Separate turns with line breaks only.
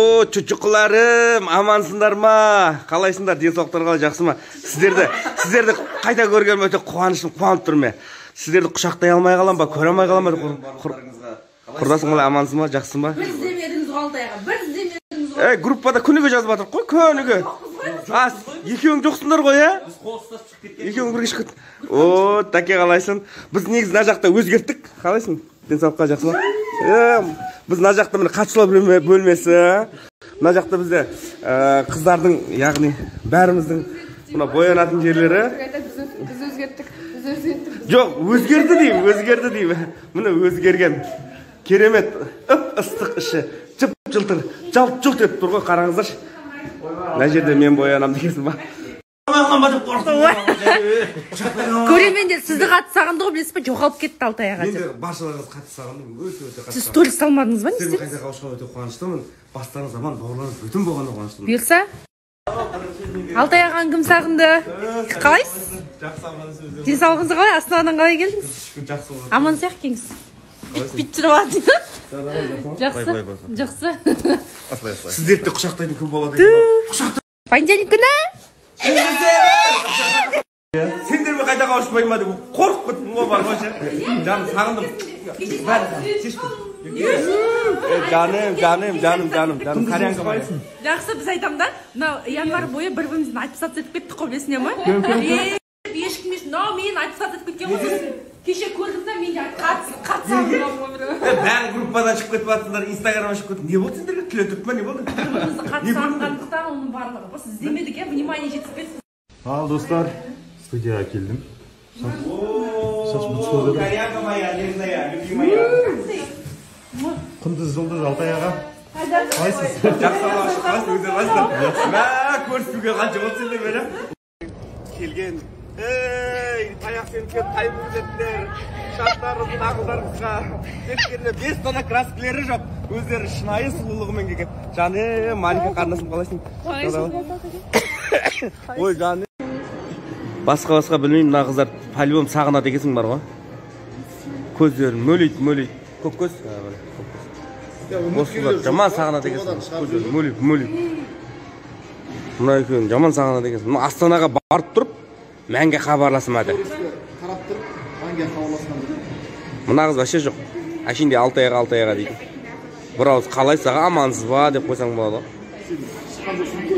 О, чучукуларым, амансыңдар ма? Қалайсыңдар, денсаулықтар қалай, жақсы ма? Сіздерді қайта көргеніме өте қуаныштымын, қуанып тұрмын. Сіздерді құшақтай алмай қалам ба, көре алмай қалам ба? Құрдасың қалай, амансың ба, жақсың ба?
Бір іздемедіңіз ғой Алтай аға, бір іздемедіңіз ғой.
Ей, группада күніге жазып жатырмық қой, күніге. А, екеуің жоқсыңдар ғой, ә?
Біз қол ұстасып шығып кеткен.
Екеуің бірге шығып кеттің. О, тәке, қалайсың? Біз негізі мына жақта өзгерттік. Қалайсың? Денсаулыққа жақсы ма? Біз мына жақта, міне, қатысушылар бөлмесі. Мына жақта бізде қыздардың, яғни бәріміздің мына боянатын жерлері.
Біз өзгерттік, біз өзгерттік.
Жоқ, өзгерді деймін, өзгерді деймін. Міне, өзгерген. Керемет, ып ыстық іші, жып жылтыр, жалт жұлт етіп тұр ғой, қараңыздаршы. Мына жерде мен боянамын дегенсің ба?
Қалам деп қорықтым.
Көрермендер сізді қатты сағынды ғой, білесіз ба, жоғалып кетті Алтай аға
Мен
деп.
де баршаларыңызды қатты сағындым, өте өте қатты.
Сіз сторис салмадыңыз ба, не
Сіздермен
істедіңіз?
қайта қауышқанға өте қуаныштымын. Бастарыңыз аман, бауырларыңыз бүтін болғанына қуаныштымын.
Бұйырса, Алтай ағаны кім сағынды? Қалайсыз?
Жақсы, аман өздеріңіз.
Денсаулығыңыз қалай? Астанадан қалай келдіңіз?
Шүкір, жақсы болды.
Аман сияқты екенсіз. Бүйтіп жүріп алады. Жақсы, жақсы.
Сіздерді де құшақтайтын күн болады екен.
Понедельник күні.
Сендермен қайта қауышпай ма деп қорқып кеттім ғой, бар ғой ше. Жаным, сағындым. Жаным, жаным, жаным, жаным, жаным, кальянка қалайсың?
Жақсы, біз айтамын да, мынау январь бойы бір бірімізден отписаться етіп кеттік қой, білесіңдер ма? Ешкім еш мынау мен отписаться етіп кеткен ғой, сосын кеше көрдім да, мен де қатты қатты сағындым ғой бір.
Бәрі группадан шығып кетіп жатсыңдар, инстаграмнан шығып кетіп. Не болды сендерге? Тіле түрт ма, не болды?
Бір бірімізді қатты сағынғандықтан оның барлығы. Просто іздемедік, иә, внимание жетіспеді.
Ал, достар, студияға келдім. Шаш бұтышып жатыр.
Кальянка моя нежная, любимая.
Құндыз, Жұлдыз, Алтай аға. Қалайсыз?
Жақсы, Аллаға шүкір, қалайсың, өздерің қалайсыздар? Мә, көрісуге қанша болды сендермен, ә? Келген. Ей, таяқ сеніп келіп тайып өтетіндер, шаштары ұзын, ақылдары қысқа, беттерінде 5 тонна краскілері жоқ, өздері шынайы сұлулығымен келген. Жаным, Малика қарындасым, қалайсың? Ой, жаным. Басқа білмеймін, мына қыздар по-любому сағынады екенсің бар ғой. Көздері мөлиді, мөлиді. Көк көз? А, міне, көк көз. Осы қыздар жаман сағынады екенсің. Көздері мөлиіп, мөлиіп. Мына екеуін жаман сағынады екенсің. Мына Астанаға барып тұрып, мәңгі хабарласмады.
Қарап тұрып, мәңгі хабарласқан.
Мына қыз вообще жоқ. Әшейінде Алтай аға, Алтай аға дейді. Бір ауыз қалайсыз, аға, амансыз ба деп қойсаң болады ғой.
Сен шыққан жоқсың.